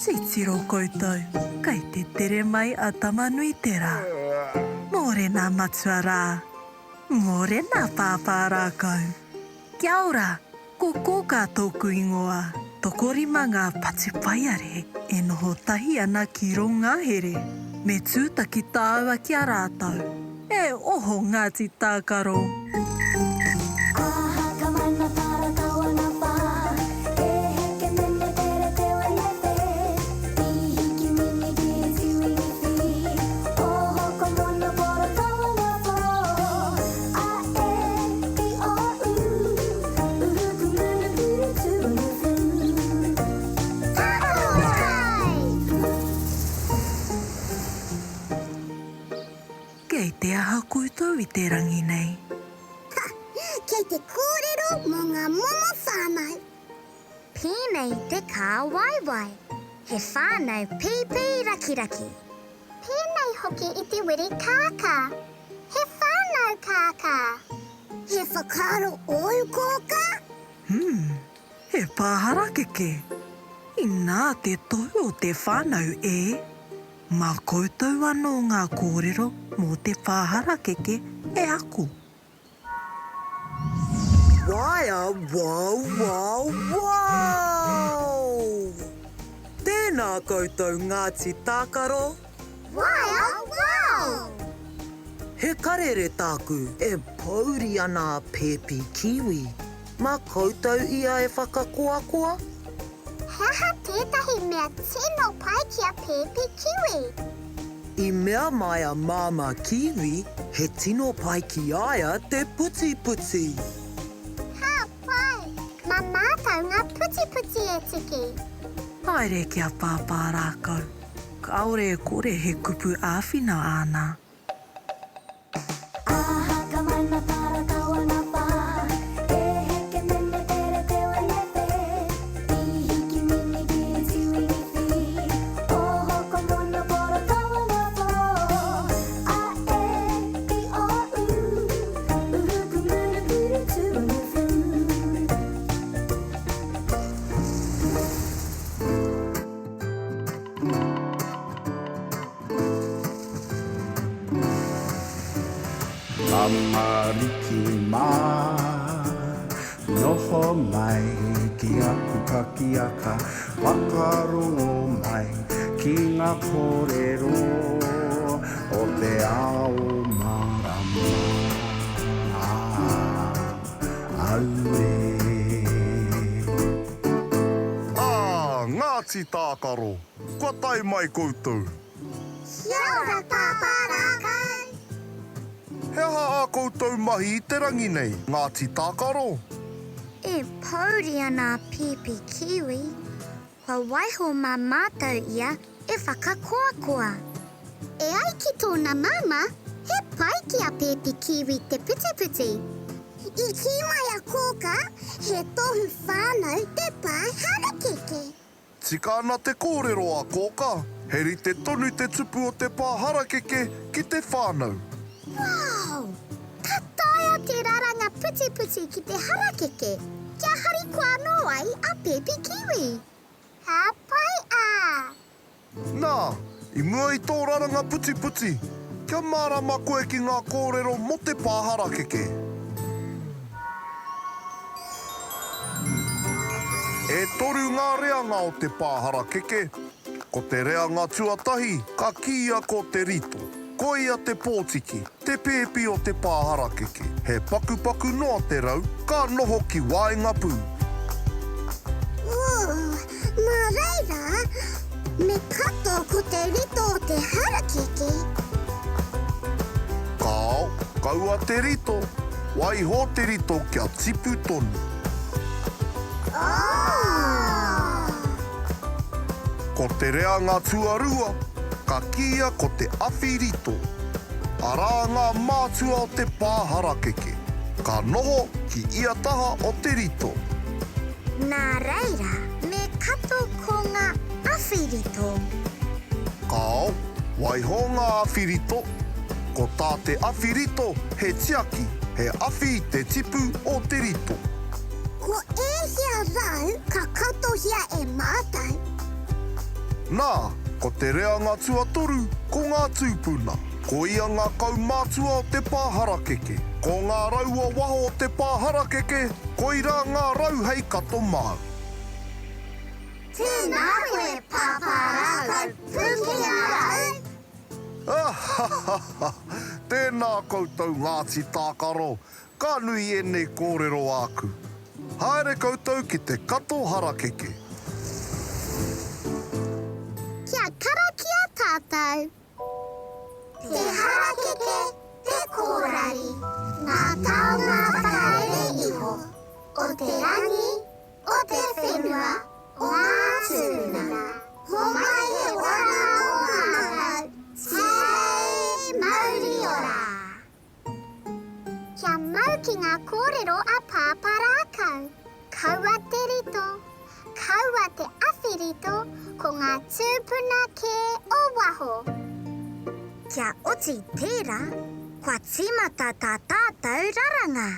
Titiro koutou, kei te tere mai a Tamanuiterā. Mōrena matua rā. Mōrena pāpā rākau. Kia ora, ko Kōkā tōku ingoa. Tokorima ngā patupaiarehe e noho tahi ana ki rō ngahere. Me tūtaki tāua ki a rātou. E oho Ngāti Tākaro! Kei te aha koutou i te rangi nei? Ha! Kei te kōrero mō ngā momo whānau. Pēnei te kāwaiwai, he whānau pīpī rakiraki. Pēnei hoki i te wiri kākā, he whānau kākā. He whakaaro ōu kōkā? Hmm, he pā harakeke. Inā te tohu o te whānau e. Mā koutou anō ngā kōrero mō te pā harakeke e ako. Waea wow wow wow! Tēnā koutou Ngāti Tākaro! Waea wow! He karere tāku e pouri ana a Pēpi Kiwi. Mā koutou ia e whakakoakoa? He aha tētahi mea tino pai ki a Pēpi Kiwi? I mea mai a Māmā Kiwi he tino pai ki a ia te putiputi. Ka pai! Mā mātou ngā putiputi e tiki. Haere ki a Pāpā Rākau. Kāore e kore he kupu āwhina āna. Tamariki mā, noho mai ki aku pakiaka, whakarongo mai ki ngā kōrero o te ao mārama. Auē. Ā, Ngāti Tākaro, kua tae mai koutou. Kia ora Pāpā Rākau! He aha ā koutou mahi i te rangi nei, Ngāti Tākaro? E pōuri ana a Pēpi Kiwi, kua waiho mā mātou ia e whakakoakoa. E ai ki tōna māmā, he pai ki a Pēpi Kiwi te putiputi. I kī mai a Kōkā, he tohu whānau te pā harakeke. Tika ana te kōrero a Kōkā, he rite tonu te tupu o te pā harakeke ki te whānau. Wow! Ka taea te raranga putiputi ki te harakeke, kia harikoa anō ai a Pēpi Kiwi. Ka pai a! Nā, i mua i tō raranga putiputi, kia mārama koe ki ngā kōrero mō te pā harakeke. E toru ngā reanga o te pā harakeke. Ko te reanga tuatahi ka kīia ko te rito. Koia te pōtiki, te pēpi o te pā harakeke. He pakupaku noa te rau, ka noho ki waenga pū. Ooh, nā reira, me kato ko te rito o te harakeke. Kāo, kaua te rito, waiho te rito kia tipu tonu. Oh! Ko te reanga tuarua, ka kīia ko te awhi rito. Arā ngā mātua o te pā harakeke, ka noho ki ia taha o te rito. Nā reira, me kato ko ngā awhi rito. Kāo, waiho ngā awhi rito. Ko tā te awhi rito he tiaki, he awhi i te tipu o te rito. Ko ēhea rau ka katohia e mātou? Nā, ko te reanga tuatoru, ko ngā tūpuna. Koia ngā kaumātua o te pā harakeke. Ko ngā rau o waho o te pā harakeke, koirā ngā rau hei kato māu. Tēnā koe Pāpā Rākau Pūkenga Rau! Ahahaha! Tēnā koutou Ngāti Tākaro, ka nui ēnei kōrero āku. Haere koutou ki te kato harakeke. Kia karakia tātou. Te harakeke, te kōrari, ngā taonga whakarere iho o te rangi, o te whenua, o ngā tūpuna. Homai he oranga mō mātou, tihei mauri ora! Kia mau ki ngā kōrero a Pāpā Rākau, kaua te rito, kaua te awhi rito, ko ngā tūpuna kē o waho. Kia oti tērā, kua tīmata tā tātou raranga.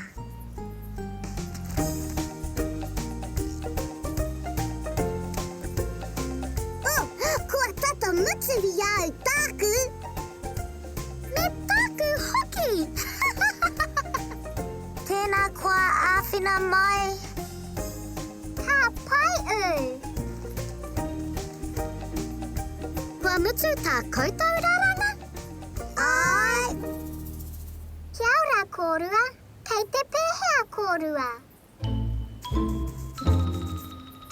Oh, kua tata mutu i a au tāku! Me tāku hoki! Tēnā koa āwhina mai. Ka pai ū! Kua mutu tā koutou raranga? Āe! Kia ora kōrua, kei te pēhea kōrua?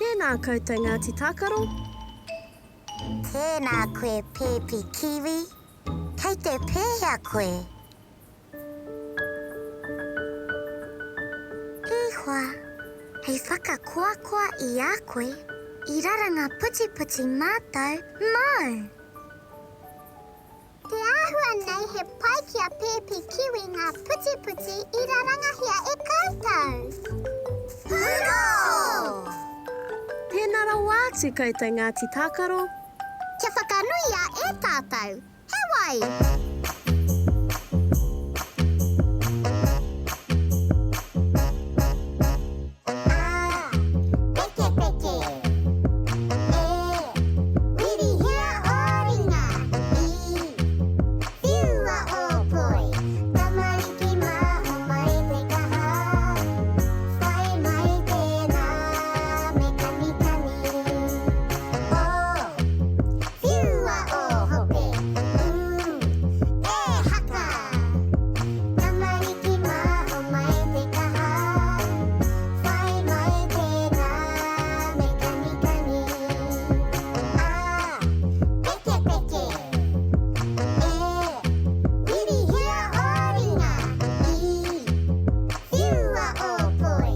Tēnā koutou Ngāti Tākaro. Tēnā koe Pēpi Kiwi, kei te pēhea koe? E hoa, hei whakakoakoa i a koe, i raranga putiputi mātou māu! Te āhua nei he pai ki a Pēpi Kiwi ngā putiputi i rarangahia e koutou! Hurō! Tēnā rawa atu koutou Ngāti Tākaro. Kia whakanuia e tātou he wai! A, pekepeke. E, whirihia ō ringa. I, whiua ō poi. Tamariki mā, homai te kaha. Whai mai tēnā, me kanikani. O, whiua ō hope. U, e haka. Tamariki mā, homai te kaha. Whai mai tēnā, me kanikani. A, pekepeke. E, whirihia ō ringa. I, whiua ō poi.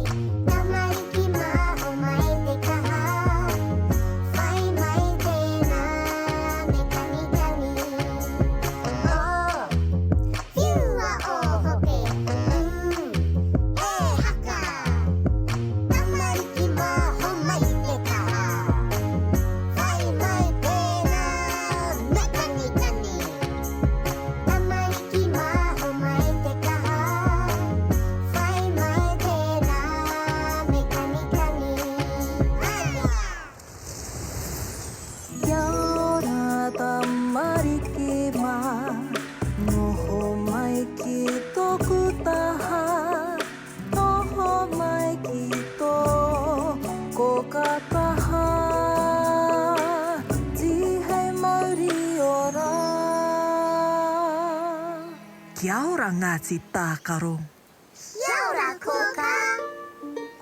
Tamariki mā, homai te kaha. Whai mai tēnā, me kanikani. O, whiua ō hope. U, E haka! Tamariki mā, homai te kaha. Whai mai tēnā, me kanikani. Tamariki mā, homai te kaha. Whai mai tēnā, me kanikani. Kia ora tamariki mā, noho mai ki tōku taha, noho mai ki tō kōka taha, tīhei mauri ora. Kia ora Ngāti Tākaro. Kia ora kōkā!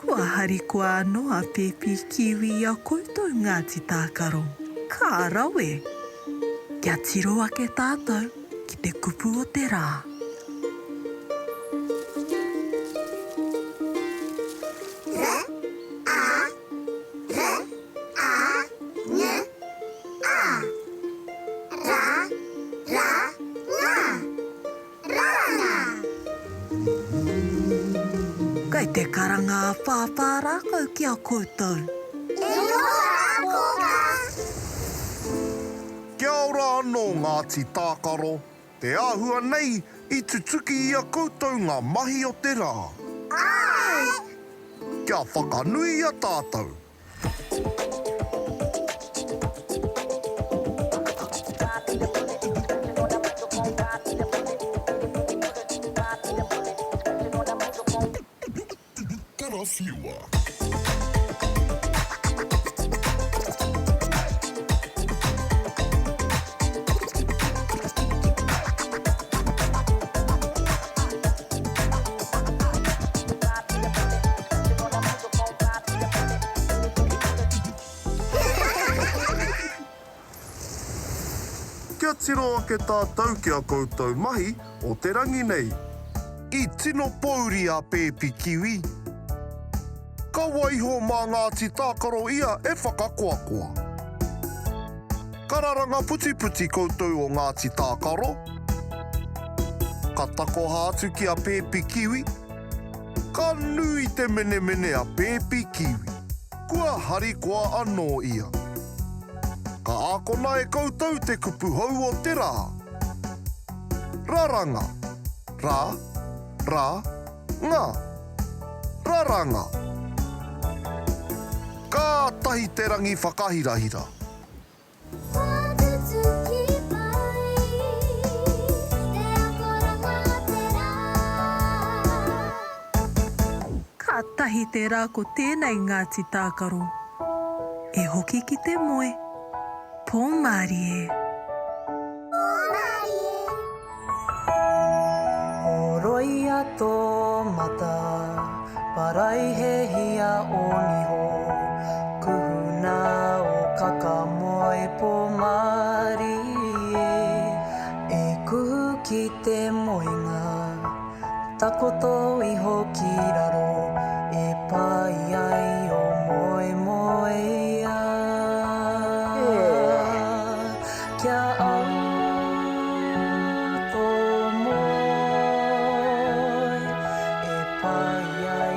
Kua harikoa anō a Pēpi Kiwi i a koutou Ngāti Tākaro. Ka rawe! Kia tiro ake tātou ki te kupu o te rā. R A R A N A Ra Ra Nga Raranga! Kei te karanga a Pāpā rākau ki a koutou. E noho rā kōkā! Kia ora anō Ngāti Tākaro, te āhua nei i tutuki i a koutou ngā mahi o te rā. Āe! Kia whakanuia tātou. whiua. Kia tiro ake tātou ki a koutou mahi o te rangi nei. I tino pōuri a Pēpi Kiwi. Ka waiho mā Ngāti Tākaro ia e whakakoakoa. Ka raranga putiputi koutou o Ngāti Tākaro. Ka takoha atu ki a Pēpi Kiwi. Ka nui te menemene a Pēpi Kiwi. Kua harikoa anō ia. Ka ākona e koutou te kupu hou o te rā. Raranga. Ra, ra, nga. Raranga. Kātahi te rangi whakahirahira. Kua tutuki pai te akoranga a te rā. Kātahi te rā ko tēnei Ngāti Tākaro. E hoki ki te moe. Pō mārie. Pō mārie. Horoia tō mata, paraihehia ō niho, kuhuna ō kaka moe pō mārie, e kuhu ki te moenga, takoto iho ki raro, e pai ai ō moemoeā. Kia au tō moe e pai ai.